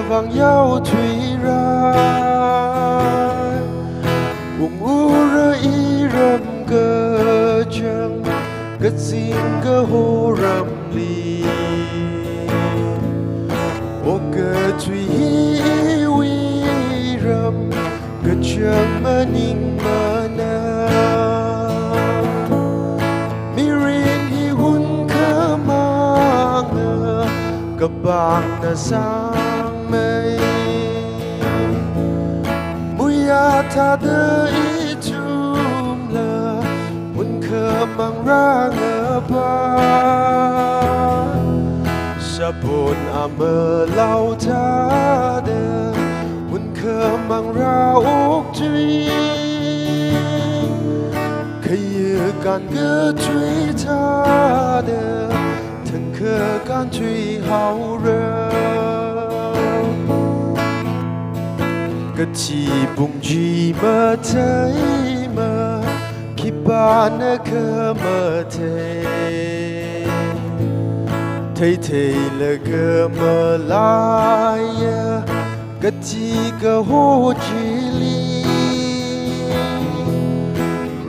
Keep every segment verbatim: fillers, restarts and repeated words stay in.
vang yaothuira, ungura iram kachang, kazing kaho ramli. Okathui hi iwui ram kachang maningmana. Mirin hi hunkhamanga, kapangna sangmei. Muiya thāda ithumla hunkhamang rāngapa. Sapun amalao thāda hunkhamang rā okthui. Khayakan kathui thāda thangkha kanthui haora. Kathi pung chi matheima, khipāna khamathei. Theitheilaga malaya, kathi kaho chili.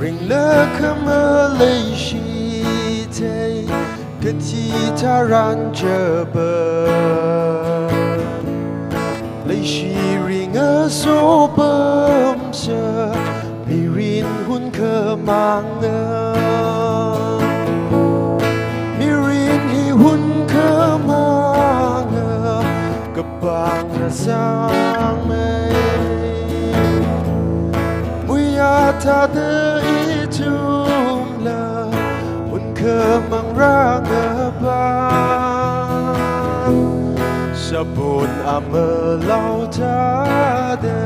Ringlaga maleishi thei, kathi tharan chaba. Leishi ringa sopamsa, mirin hunkhamanga. Mirin hi hunkhamanga, kapangna sangmei. Muiya thāda ithumla hunkhamang rāngapa. Sapun amalao thāda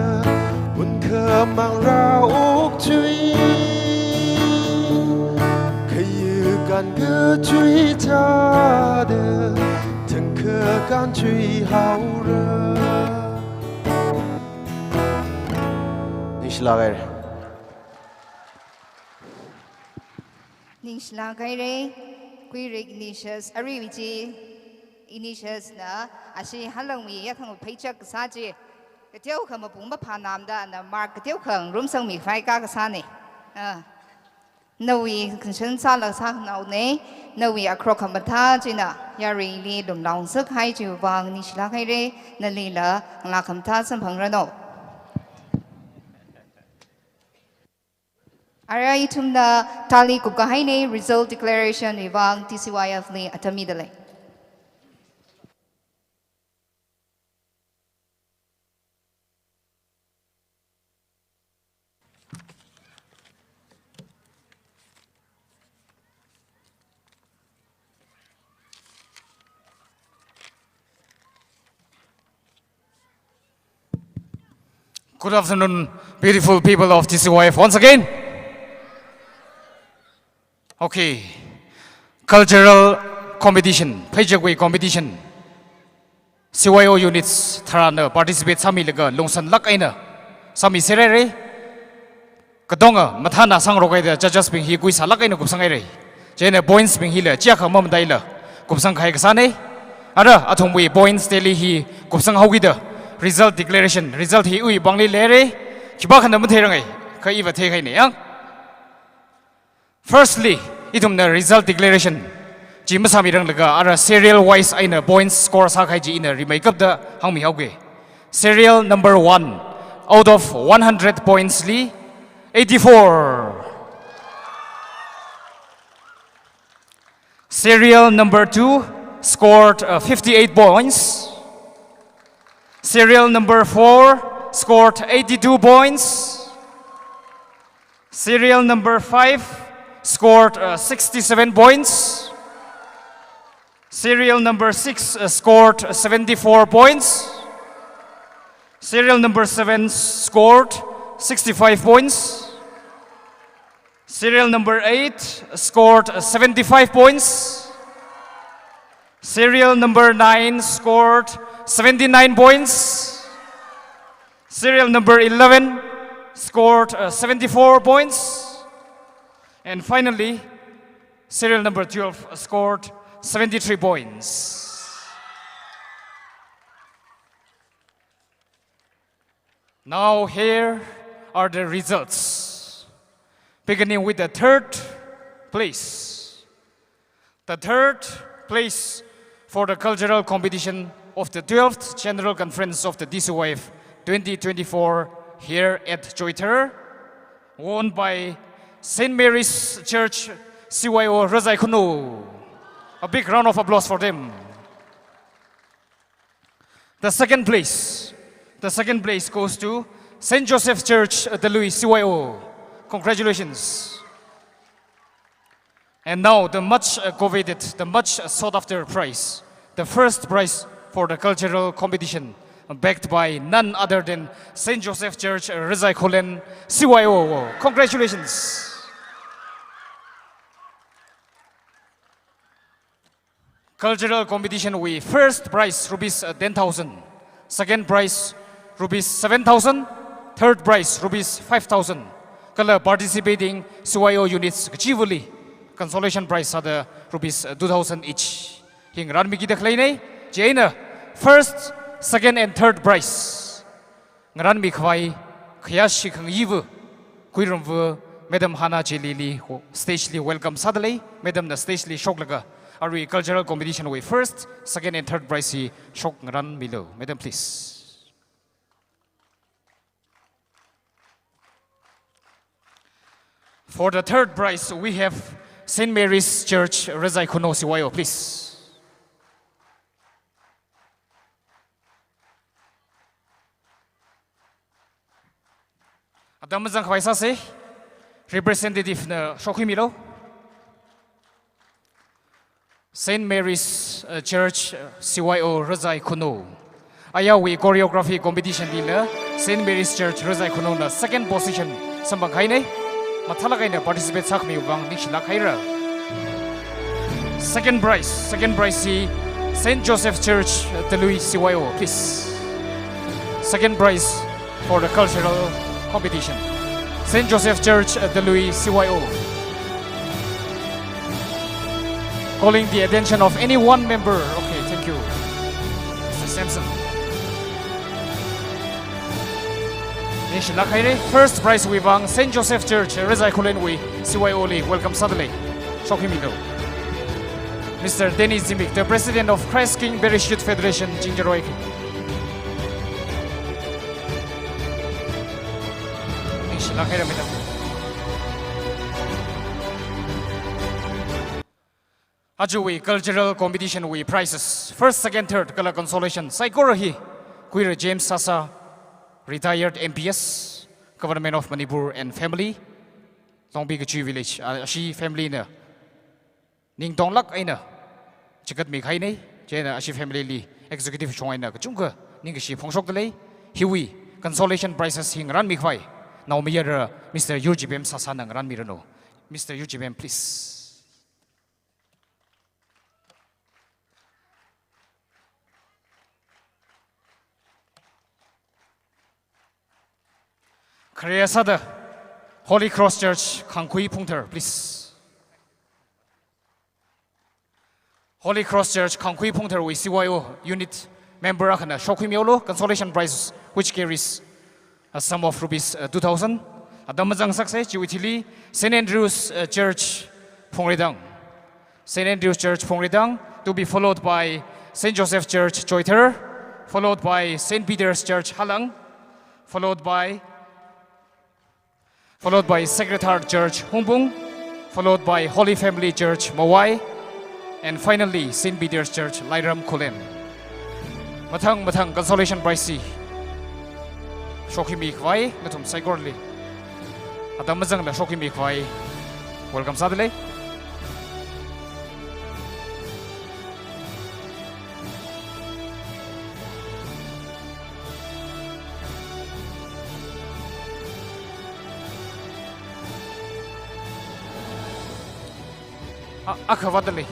hunkhamang rā okthui. Khayakan kathui thāda thangkha kanthui haora. Ningshilāk haira. Ningshilāk haira. Kuirik Ignatius, aruiwui chi Ignatius na ashi Halangwui yathang pheichak kasā chi, kateokha mapung maphānamda na mark kateokha ngarumsangmi khavai kakasāna. Ah. Nawui khanshan sāla sākhanaona, nawui akhro khamathā china yaruili lumlong sākahai chiwui vang ningshilāk haira, nalila ngalā khamathā samphangranu. Ara ithumna tally kupkahaina, result declaration wui vang T C Y F li atam midalei. Good afternoon, beautiful people of T C Y F, once again. Okay. Cultural competition, pheichakwui competition. C Y O units tharāna participate sāmilaga lungsanlāk eina sāmiserhaira. Katonga mathāna sangrok haida judges bing hi kuisālāk eina kupsanghaira. Chieina points bing hila chiyākha mamataila kupsangkahai kasāna. Ara athumwui points tally hi kupsanghaokida result declaration, result hi iwui pāngli leira. Khipākhana matheiranga, kha iva theikahaina yang. Firstly, ithumna result declaration chi masāmiranglaga ara serial wise eina points score sākahai chi ina rimeikapta hāngmihaoga. Serial number one, out of one hundred points li, eighty-four. Serial number two scored, uh, fifty-eight points. Serial number four scored eighty-two points. Serial number five scored, uh, sixty-seven points. Serial number six, uh, scored seventy-four points. Serial number seven scored sixty-five points. Serial number eight scored seventy-five points. Serial number nine scored seventy-nine points. Serial number eleven scored, uh, seventy-four points. And finally, serial number twelve scored seventy-three points. Now here are the results. Beginning with the third place. The third place for the cultural competition of the twelfth General Conference of the D C Y F twenty twenty-four here at Choithar, won by Saint Mary's Church C Y O Razai Khunou. A big round of applause for them. The second place, the second place goes to Saint Joseph Church, uh, Talui C Y O. Congratulations. And now the much, uh, coveted, the much sought after prize, the first prize for the cultural competition, uh, bagged by none other than Saint Joseph Church, uh, Razai Khullen C Y O. Congratulations. Cultural competition wui first prize rupees, uh, ten thousand, second prize rupees seven thousand, third prize rupees five thousand. Kala participating C Y O units kachivali consolation prize sāda rupees, uh, two thousand each. Hi ngaranmiki da khaleina, chieina first, second and third prize ngaranmi khavai khayāshi khangayiva, Kuirumva Madam Hana Chelili stage li welcome sādalei. Madam na stage li shoklaga arui cultural competition wui first, second and third prize hi shok ngaranmilu. Madam, please. For the third prize, we have Saint Mary's Church, Razai Khunou C Y O, please. Atam mazang khavai sāsa, representative na shokhuimilu. Saint Mary's, uh, Church, uh, C Y O Razai Khunou. Ayāwui choreography competition lila Saint Mary's Church Razai Khunou na second position samphang kahaina. Mathālāk eina participate sākhami vang ningshilāk haira. Second prize, second prize hi Saint Joseph Church, uh, Talui C Y O, please. Second prize for the cultural competition. Saint Joseph Church, uh, Talui C Y O. Calling the attention of any one member. Okay, thank you. Mister Samson. Ningshilāk haira. First prize wui vang Saint Joseph Church, Razai Khullen wui C Y O li welcome sādalei. Shokhuimilu. Mister Dennis Zimik, the President of Christ King Parish Youth Federation, Chingjaroi. Ningshilāk haira, madam. Ajawui cultural competition wui prizes, first, second, third, kala consolation saikora hi Kuira James Sasa, retired M P S, Government of Manipur and family, Longpi Kachui Village, ah, ashi family na ningtonglāk eina chikatmi kahaina, chieina ashi family li executive shong eina kachungkha ningkashi phongshokdalei. Hiwui consolation prizes hi ngaranmi khavai naomayara Mister Yurjibem Sasa na ngaranmiranu. Mister Yurjibem, please. Khare sāda Holy Cross Church, Khangkhui Phungthar, please. Holy Cross Church, Khangkhui Phungthar wui C Y O unit member akhana shokhuimilu, consolation prize which carries a sum of rupees, uh, two thousand. Atam mazang sāsa, chiwui thili Saint Andrew's, uh, Church, Phungreitang. Saint Andrew's Church, Phungreitang, to be followed by Saint Joseph Church, Choithar, followed by Saint Peter's Church, Halang, followed by, followed by Sacred Heart Church, Hungpung, followed by Holy Family Church, Mawai, and finally Saint Peter's Church, Lairam, Khullen. Mathang mathang consolation prize hi shokhuimi khavai nathum saikorali atam mazangla shokhuimi khavai welcome sādalei. A, akha vātdalei.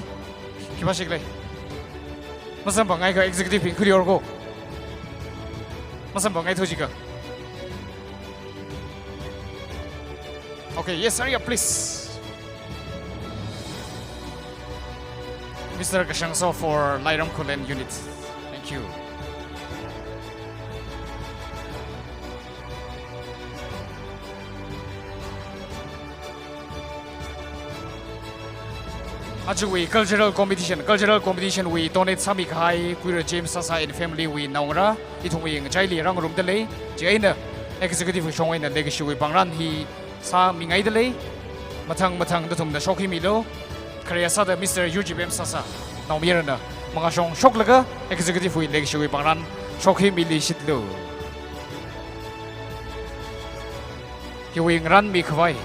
Khipāshikhala. Masamphangakha executive bing khuiorko. Masamphangaithu jiakha. Okay, yes, hurry up, please. Mister Kashangso for Lairam Khullen unit. Thank you. Ajawui cultural competition, cultural competition wui donate sāmi kahai Kuira James Sasa and family wui naongarā, ithumwui ngachaili rāngarumda lei, chieina executive shong eina leikashiwui pangran hi sāmingaida lei, mathang mathang nathumna shokhimilu, khare sāda Mister Eugene M Sasa, naomayarana mangāshong shoklaga executive wui leikashiwui pangran shokhimili shitlu. Hiwui ngaranmi khavai,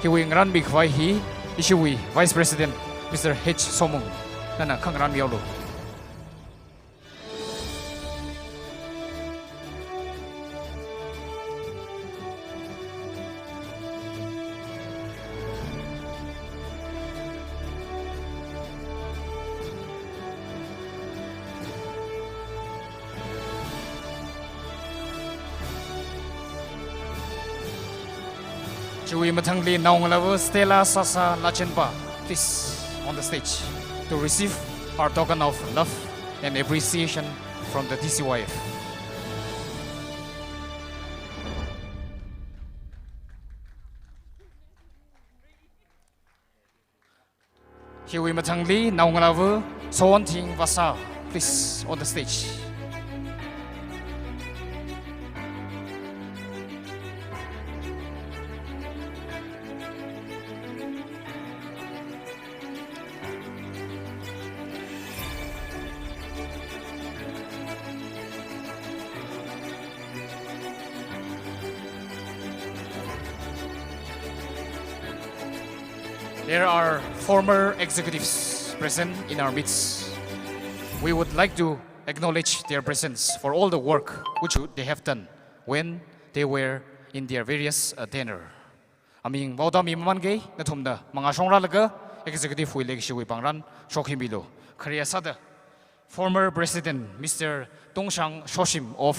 hiwui ngaranmi khavai hi, ishiwui Vice President, Mister H Somung, nana khangaranmi haolu. Chiwui mathangli naongalāva Stella Sasa Lachenpa, please, on the stage to receive our token of love and appreciation from the D C Y F. Hiwui mathangli naongalāva Sowonthing Vasa, please, on the stage. There are former executives present in our midst. We would like to acknowledge their presence for all the work which they have done when they were in their various, uh, tenure. Aming vaoda mi mamānga, nathumna mangāshong rālaga executive wui leikashiwui pangran shokhimilu. Khare sāda former President Mister Tongshang Shoshim of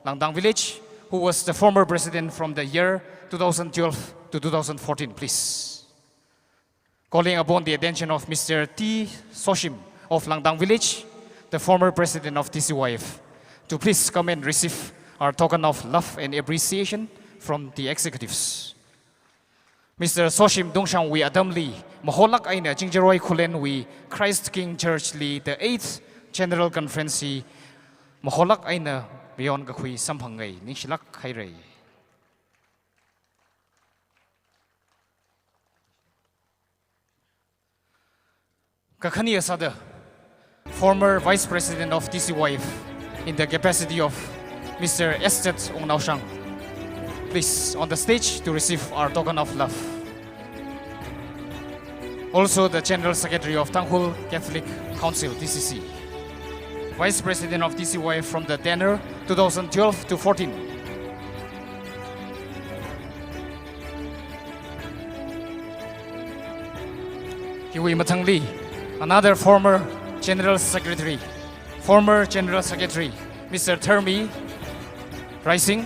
Langdang Village, who was the former president from the year two thousand twelve to two thousand fourteen, please. Calling upon the attention of Mister T Soshim of Langdang Village, the former president of D C Y F, to please come and receive our token of love and appreciation from the executives. Mister Soshim Tongshang wui atamli, maholāk eina Chingjaroi Khullen wui Christ King Church li the eighth General Conference hi maholāk eina mayon kakhui samphanga, ningshilāk haira. Kakhane sāda, former Vice President of D C Y F in the capacity of Mister Estet Wungnaoshang, please, on the stage to receive our token of love. Also the General Secretary of Tangkhul Catholic Council, T C C, Vice President of D C Y F from the tenure two thousand twelve to fourteen. Hiwui mathangli, another former General Secretary, former General Secretary, Mister Thermi Rising,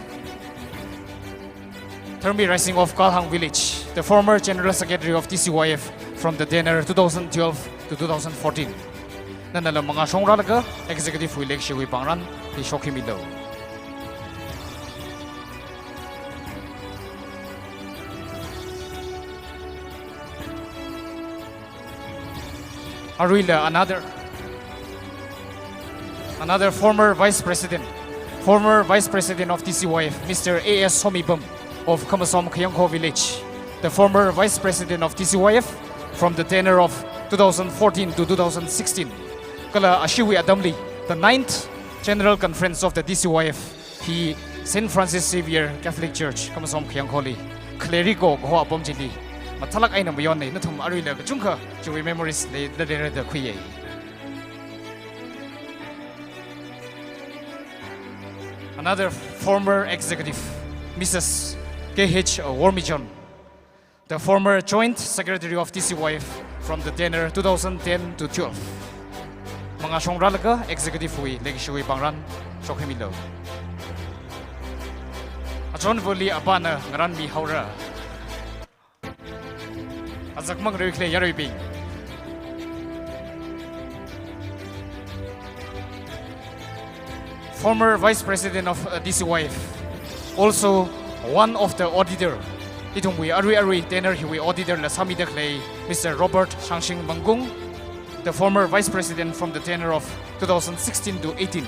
Thermi Rising of Kalhang Village, the former General Secretary of D C Y F from the tenure two thousand twelve to two thousand fourteen. Nanala mangāshong rālaga executive wui leikashiwui pangran hi shokhimilu. Aruila another, another former Vice President, former Vice President of D C Y F, Mister A S Somipam of Khamasom Khayangkho Village, the former Vice President of D C Y F from the tenure of two thousand fourteen to two thousand sixteen. Kala ashiwui atamli, the ninth General Conference of the D C Y F hi Saint Francis Xavier Catholic Church, Khamasom Khayangkholi, clerigo kaho apam chili mathālāk eina mayonna, nathum aruila kachungkha chiwui memories leida leira da khuiya. Another former executive, Missus K H Wormichon, the former Joint Secretary of D C Y F from the tenure two thousand ten to twelve. Mangāshong rālaga executive wui leikashiwui pangran shokhimilu. Achonvali apāna ngaranmi haora. Azak mang rui khalei yaruibing. Former Vice President of, uh, D C Y F, also one of the auditor, ithumwui arui arui tenure hiwui auditor la sāmida khalei Mister Robert Shangshing Mangkung, The former Vice President from the tenure of two thousand sixteen to eighteen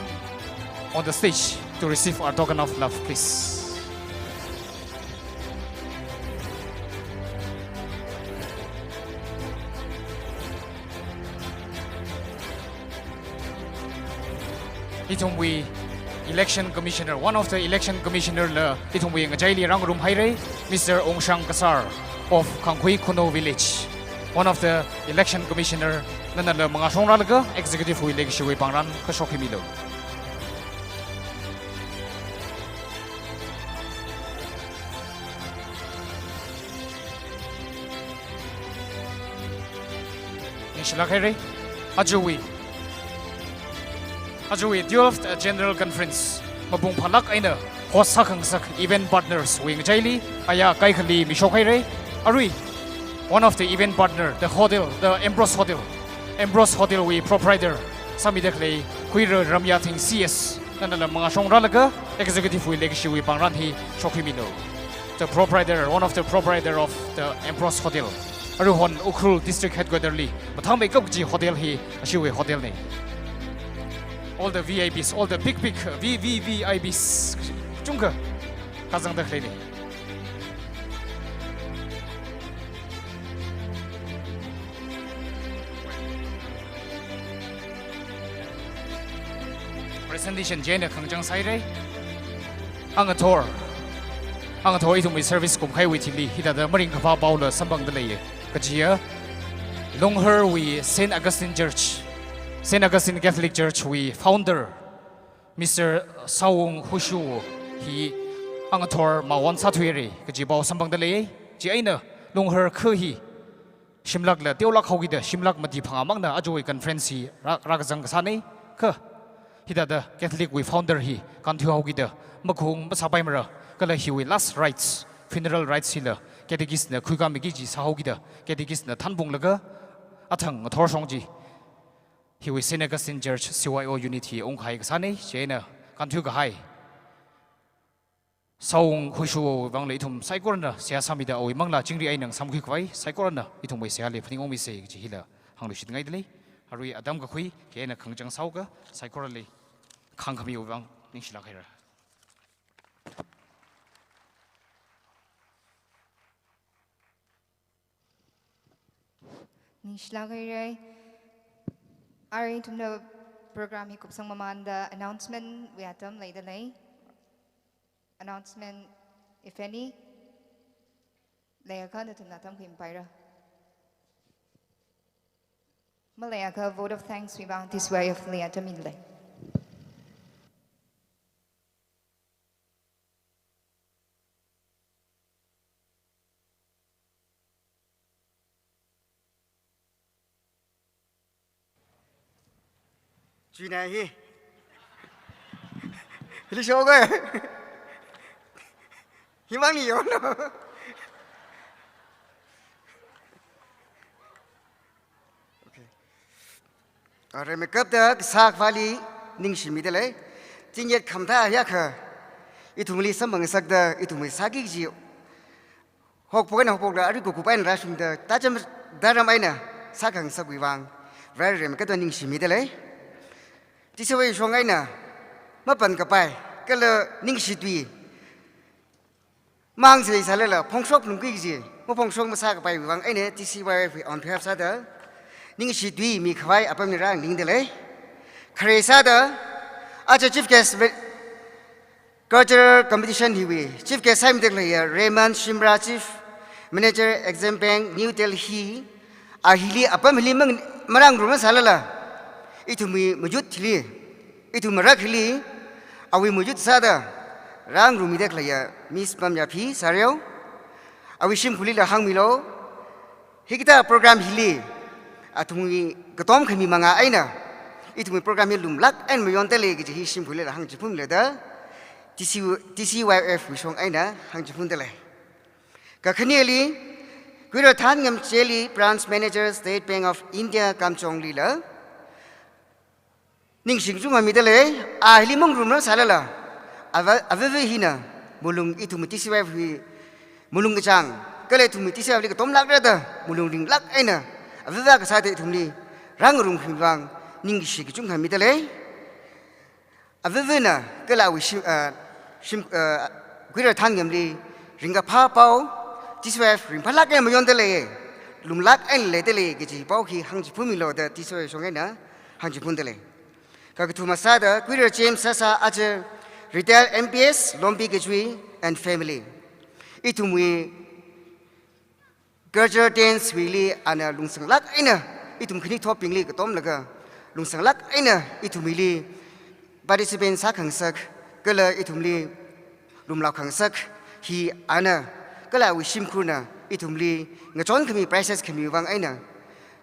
on the stage to receive our token of love, please. Ithumwui Election Commissioner, one of the Election Commissioner la ithumwui ngachaili rāngarum haira, Mister Ongshang Kasar of Khangkhui Khunou Village. One of the Election Commissioner, nana la mangāshong rālaga Executive wui leikashiwui pāngran kashok hi milu. Ningshilāk haira. Ajawui, ajawui twelfth General Conference mapung phālāk eina host sākhangasak event partners wui ngachaili aya kaikhali mishok haira. Arui, one of the event partner, the hotel, the Ambrose Hotel, Ambrose Hotel wui proprietor sāmida khalei Khuira Ramyathing C S, nana la mangāshong rālaga Executive wui leikashiwui pāngran hi shok hi milu. The proprietor, one of the proprietor of the Ambrose Hotel. Aruihon Ukhrul District Headquarter li mathāmeikap kaji hotel hi ashiwui hotel na. All the V I Ps, all the big, big V V V I Ps chungkha kazangda khaleina. Presentation chieina khangachang sāhaira. Angathor, angathor ithumwui service kumkhaiwui thili hithāda maringkaphā paola samphangda leiya. Kajiya, Lungharwui Saint Augustine Church, Saint Augustine Catholic Church wui founder, Mister Sawung Hushu hi angathor mawon sāthuira kaji pao samphangda lei. Chieina Lunghar kha hi shimlakla teolāk haokida, shimlak mati phangā mangna ajawui conference hi rā, rākazang kasāna. Kha hithāda Catholic wui founder hi kānthui haokida makhung masāpaimara, kala hiwui last rites, funeral rites hila catechist na khuikāmiki kaji sāhaokida, catechist na thanphunglaga athang ngathorshong chi hiwui Saint Augustine Church C Y O unit hi ungkahai kasāna. Chieina kānthuikahai Sawung Hushu vangla ithum saikorana seihā sāmida awui manglā chingri eina ngasamkhui khavai saikorana ithumwui seihāli phaningungmisa kaji hila hāngluishitngaida lei. Arui atam kakhui, chieina khangachang sāhaoga saikorali khāngkhamiwui vang ningshilāk haira. Ningshilāk haira. Arui ithumna program hi kupsang mamānda announcement wui atam leida lei. Announcement, if any, leiakha nathumna tamkhuipaira. Maleiakha vote of thanks wui vang T C Y F li atam mida lei. China hi. Hili shoga. Himang ni yon. Okay. Rimeikapta kasā akhali ningshimida lei. Chingyet khamathā ayākha ithumli samphangsakda ithumli sāki kaji hokpok eina hokpokla arui kukup eina rāshungda tacham daram eina sākhangasakwui vang Vare rimeikapta ningshimida lei. T C Y shong eina mapankapai kala ningshitui mang sāsālala phongshok nungki kaji, maphongshok masākapaiwui vang eina T C Y F wui on behalf sāda ningshitui mikhavai apamli rānganingda lei. Khare sāda, aja chief guest ve-, cultural competition hiwui chief guest sāmida khaleiya Raymond Shimra, Chief Manager, Exim Bank, New Delhi, a hili apam hili mang-, marāngarum sālala, ithumwui mayut hili, ithum marak hili, awui mayut sāda rāngarumida khaleiya Miss Pamyaphi Sareo, awui shimkhurlila hāngmilu. Hikathā program hili athumwui katom khami manga eina ithumwui program hi lumlāk eina mayonda lei kaji hi shimkhurlila hāngchiphunmida, T C, T C Y F wui shong eina hāngchiphunda lei. Kakhaneli, Khuira Thangam Cheli, Branch Manager, State Bank of India, Kamjong lila ningshi kachungkha mida lei. A hili mangarumra sālala, ava, avava hina malung ithum T C Y F wui malung kachāng, kala ithum T C Y F li katomlākra da malung ringlāk eina avava kasāda ithumli rāngarum khami vang ningkashi kachungkha midalei. Avāvana kala awui shim, ah, shim, ah, Kuirar Thangayamli ringkaphā pao, T C Y F ringphālāk eina mayondalei, lumlāk eina leidalei kaji pao hi hāngchiphunmilu da T C Y F shong eina hāngchiphundalei. Kakathuma sāda Kuirar James Sasa, aja retired M P S, Longbi Kachui and family. Ithumwui culture dance wuili ana lungsanglāk eina, ithum khanithotbingli katomlaga, lungsanglāk eina ithumwuili participant sākhangasak, kala ithumli lumlāk khangasak hi ana, kala awui shimkhurna ithumli ngachon khami, prizes khami vang eina,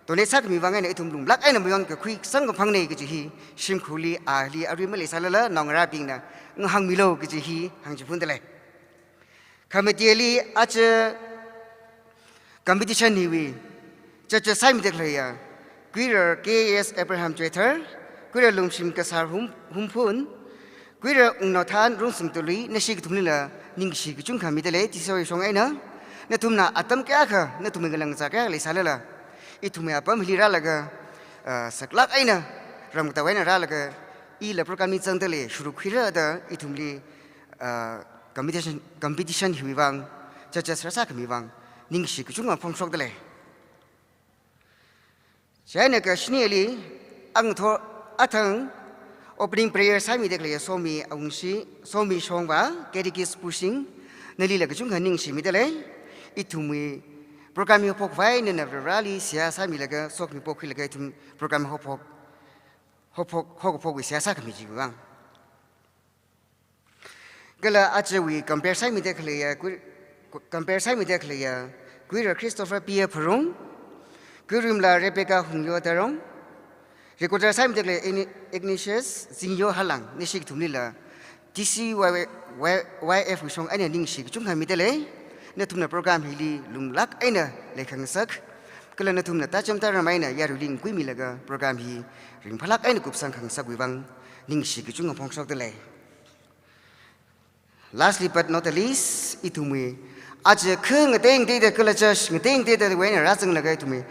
donate sākhami vang eina ithum lumlāk eina mayonkakhui samkaphangna kaji hi shimkhurli ali arui maleisālala naongarābingna ngahāngmilu kaji hi hāngchiphundalei. Khamateli aja competition hiwui judges sāmida khaleiya Kuirar K S Abraham Choithar, Kuirar Lumshim Kasar Hum-, Humphun, Kuirar Wungnaothan Rungsing Tuli, nashi kathumlila ningkashi kachungkha midalei, T C Y F shong eina. Nathumna atam kayākha, nathumwui ngalāng ngachā kayākha leisālala, ithumwui apam hili rālaga, ah, saklāk eina, ram katawui eina rālaga, ila program hi zangdalei, shuruk khuira da ithumli, ah, competition, competition hiwui vang judges rāsākhami vang ningkashi kachungkha phongshokdalei. Chieina kashinili, angtho athang opening prayer sāmida khaleiya Somi Awungshi, Somi Shongva, Catechist Pushing, nalila kachungkha ningkashi midalei. Ithumwui program hi haophok khavai nana Vareli seihā sāmilaga, sokhami pokhuilaga ithum program haophok, haophok, haophok, haophokwui seihā sākhami chiwui vang. Kala ajawui compere sāmida khaleiya, Kui-, compere sāmida khaleiya, Kuirar Christopher P A Pharung, Kuiramla Rebecca Hungyo Tarong, recorder sāmida khalei Igni-, Ignatius Zingyo Halang, nashi kathumlila T C Y Y F wui shong eina ningkashi kachungkha midalei, nathumna program hili lumlāk eina leikhangasak, kala nathumna tacham taram eina yaruili ngakuimilaga program hi ringphālāk eina kupsang khangasakwui vang ningkashi kachungkha phongshokdalei. Lastly but not the least, ithumwui aja kha ngatei ngateida kala church ngatei ngateida wui eina rāzanglaga ithumwui,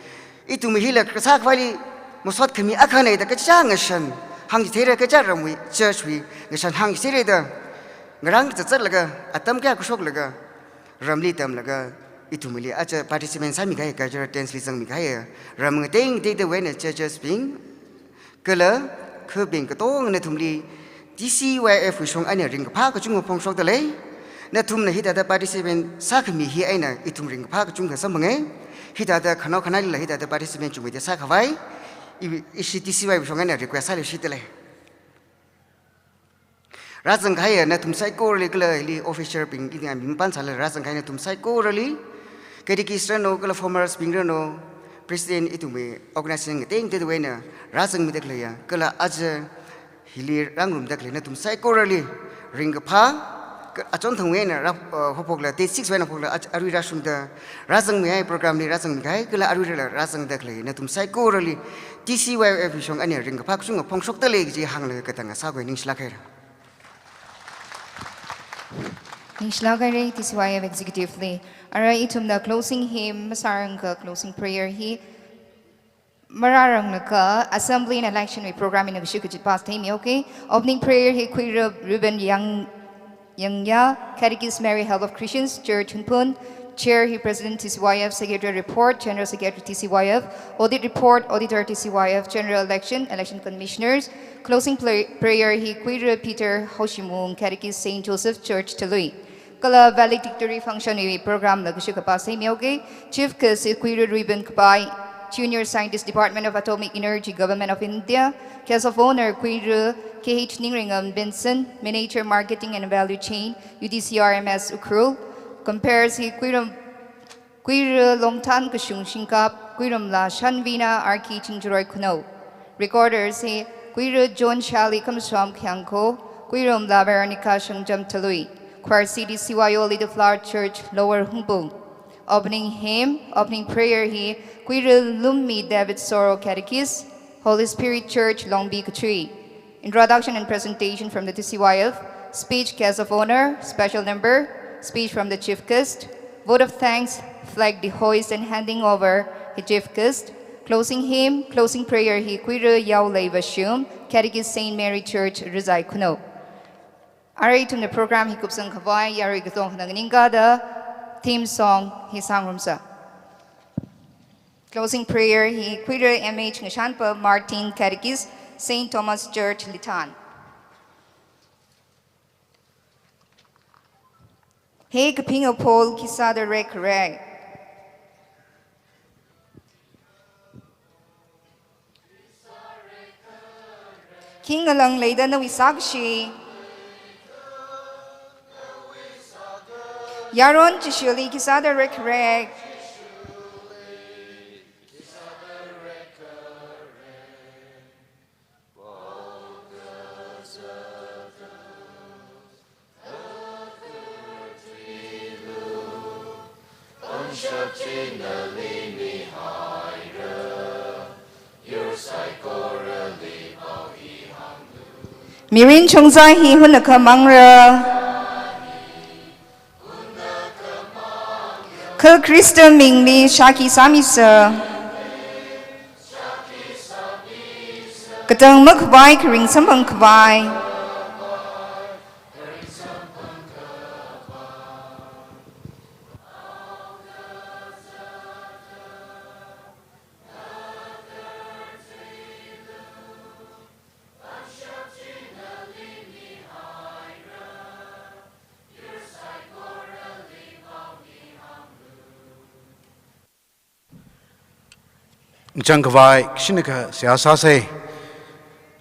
ithumwui hila kasā khavaili masot khami akhana da kachichā ngashan hāngchitheira, kachichā ramwui church wui ngashan hāngchitheira da ngarāng zatzatlaga, atam kayākha shoklaga, ramli tamlaga, ithumwuili aja participant sāmikahai, cultural dance li zangmikahai, ram ngatei ngateida wui eina judges bing, kala khabing katongana nathumli T C Y F wui shong eina ringkaphā kachungkha phongshokdalei. Nathumna hithāda participant sākhami hi eina ithum ringkaphā kachungkha samphanga. Hithāda khanao khanaolila hithāda participant chungmeida sākhavai, i, ishi T C Y wui shong eina request sāluishitdalei. Rāzangkahaiya nathum saikorali kala hili officer bing, ina mi mapan sālala rāzangkahai nathum saikorali, catechist ranu kala formers bing ranu, president, ithumwui organization ngatei ngateida wui eina rāzangmida khaleiya, kala aja hili rāngarumda khalei nathum saikorali ringkaphā, ka-, achon thangwui eina rā, uh, haophokla, date six wui eina haophokla, aj-, arui rāshungda rāzangmihai, program li rāzangmikahai, kala aruila rāzangda khalei nathum saikorali T C Y F wui shong eina ringkaphā kachungkha phongshokdalei kaji hānglaga katang sākhui, ningshilāk haira. Ningshilāk haira T C Y F executive li. Arui ithumna closing hymn masārangakha closing prayer hi marārangakha assembly and election wui program eina kashik kachit pass theimi, okay? Opening prayer hi Kuirar Reuben Yang, Yangya, Catechist Mary Help of Christians, Church Hunphun, Chair hi President T C Y F, Secretary report, General Secretary T C Y F, audit report, Auditor T C Y F, General election, Election Commissioners, closing pla-, prayer hi Kuirar Peter Haoshimung, Catechist Saint Joseph Church Talui. Kala valedictory function wui program la kashik kapa sāmihaoga. Chief guest hi Kuirar Reuben Kapai, Junior Scientist, Department of Atomic Energy, Government of India. Guest of Honour Kuirar K H Ningringam Benson, Manager, Marketing and Value Chain, U T C R M S Ukhrul. Comperes hi Kuiram, Kuirar Longthan Kashung Shingkap, Kuiramla Shanvina Arki Chingjaroi Khunou. Recorders hi Kuirar John Shali Kamsom Khiangkho, Kuiramla Veronica Shangjam Talui. Choir seat hi C Y O Little Flower Church, Lower Hungpung. Opening hymn, opening prayer hi Kuirar Lummi David Soro, Catechist, Holy Spirit Church, Longbi Kachui. Introduction and presentation from the T C Y F, speech guest of honour, special number, speech from the chief guest, vote of thanks, flag dehoist and handing over hi chief guest, Closing hymn, closing prayer hi khuira Yaolei Vashum, Catechist Saint Mary Church, Rizai Khunou. Arui ithumna program hi kupsang khavai yarui katonga nganingkada theme song hi sāngarumsa. Closing prayer hi khuira M H Ngashanpa Martin, Catechist, Saint Thomas Church, Litan. He kaphinga Paul, khi sāda rekharek? Khi ngalang leida nawui sākashi? Yaron Jishuli khi sāda rekharek? Mirin chungzai hi hunakha mangra. Kha Khrista mingli shākhi sāmisa. Katang makhavai kharing samphang khavai. Chang khavai, kashina kha seihā sāsa.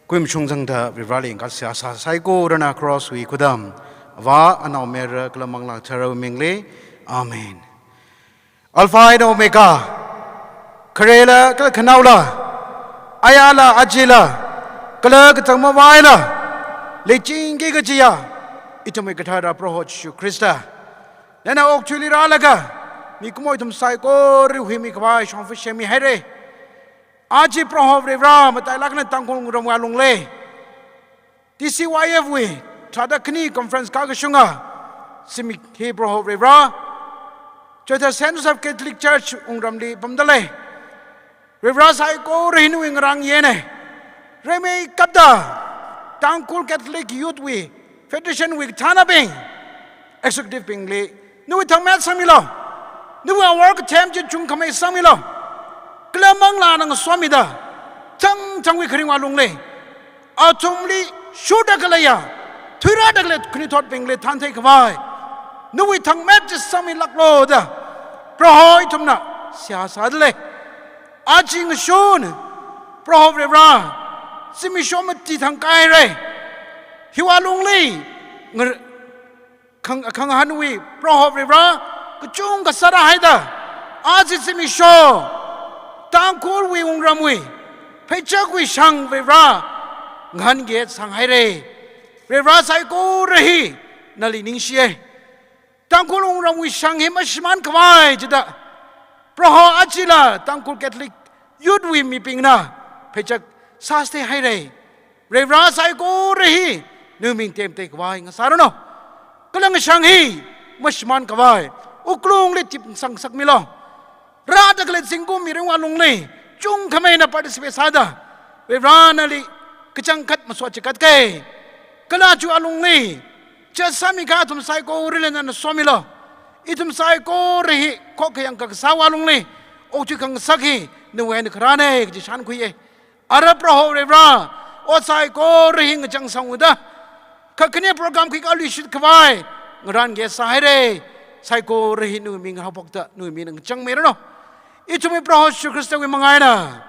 Kuimachung zangda Varivarali ngakhat seihā sā. Saikorana cross wui khudam, Avā, Anaomayara kala Manglā Katharawui mingli. Amen. Alpha and Omega, kharela kala khanaola, ayāla ajila, kala katang mavaila, leichingki kajiya ithumwui kathara Proho Jishu Khrista. Nana okathuili rālaga mikumo ithum saikora huimikhavai shongfa semmihaira. Aja Proho Varivara, matailāk eina Tangkhul ngarumwui alungli T C Y F wui tharāda khani conference kakashunga zimiksho Proho Varivara, Choithar Saint Joseph Catholic Church wungramli pamda lei. Varivara, saikora hi nawui ngarān yena. Rimeikapta Tangkhul Catholic Youth wui Federation wui kathānabing, executive bingli nawui thangmet sangmilu. Nawui awor kathem chi chungkhamei sangmilu. Kala Manglāna ngasomida, thangthangwui kharingwui alungli athumli shurda khaleiya, thuirāda khalei khanuithotbingli thāntheikhavai nawui thangmet chi sangmilāklu da Proho ithumna seihā sāda lei. Aja ngashun Proho Varivara, zimiksho mati thangkāhaira. Hiwui alungli ngar-, khang-, khangahānwui Proho Varivara, kachungkha sārāhaida, aja zimiksho Tangkhulwui wungramwui pheichakwui shang Varivara ngahānkasang haira. Varivara, saikora hi nali ningshiya. Tangkhul wungramwui shang hi mashimānkhavai chida Proho, ajala Tangkhul Catholic Youth wui mibingna pheichak sāsthei haira. Varivara, saikora hi nawui ming temtheikhavai ngasāranu. Kala ngashang hi mashimānkhavai wuklungli tipsang ngasakmilu. Rāda khalei zingkum mirinwui alungli chungkhameina participate sāda, Varivara nali kachangkhat masot chikatkai. Kala chiwui alungli chat sāmikahai athum saikorali nana somilu. Ithum saikora hi khokkha yangkakasāwui alungli okathui khangasak hi nawui eina kharāna kaji shānkhuiya. Ara Proho Varivara, ot saikora hi ngachangsangda, kha khani program khikha luishitkhavai ngarānkasang haira. Saikora hi nawui ming haophokta nawui mingna ngachangmeiranu. Ithumwui Proho Jishu Khristawui manga eina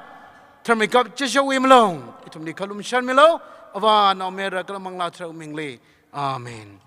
tharmeikap Jishawui malung ithumli khalum shanmilu. Avā, Naomayara kala Manglā Katharawui mingli. Amen.